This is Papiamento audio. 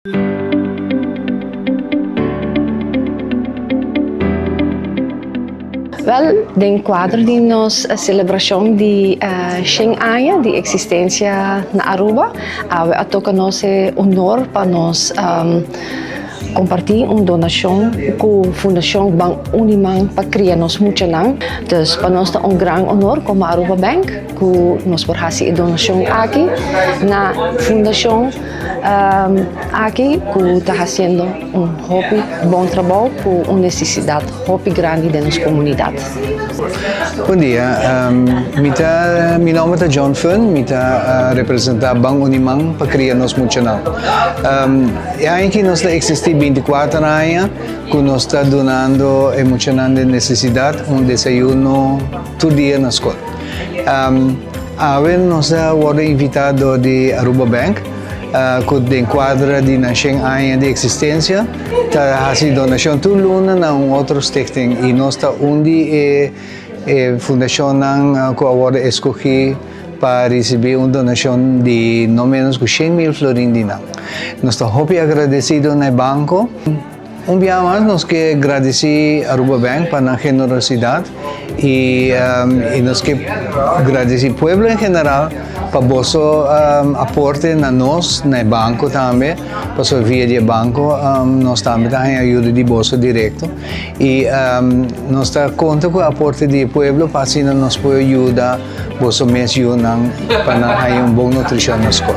Wel, den kuadro di nos selebrashon di shen aña di eksistensia na Aruba, awe a toka nos e honor pa nos kompartí un donashon ku Fundashon Ban Uni Man pa kria nos muchanan. Dus pa nos ta un gran honor komo Aruba Bank ku nos por hasi e donashon aki na Fundashon. Aki ku ta hasiendo un hopi bon trabou ku un nesesidat hopi grandi den nos komunidat. Bon dia, mi ta mi nomber ta John Fun, mi ta representa Ban Uniman pa kria nos muchanan. E aña aki nos ta eksistí binti kuater aña ku nos ta dunando e muchanan den nesesidat un desayuno tur dia na skol. Awe nos a wordo invita dor di Aruba Bank cu den cuadra di nan shen aña di existencia ta haci donacion tur luna na un otro stichting y nos ta un di e e fundacionnan cu a wordo escogi pa ricibi un donacion di no menos cu 100,000 florin di nan. Nos ta hopi agradecido na e banco. Un bia mas nos ke gradisí Aruba Bank pa nan generosidat i i nos ke gradisí pueblo en general pa boso aporte na nos, na e banko tambe, pasobra via di e banko nos tambe ta haña ayuda di boso direkto i nos ta konta ku e aporte di e pueblo pa asina nos por yuda boso mes yunan pa nan haña un bon nutrishon na skol.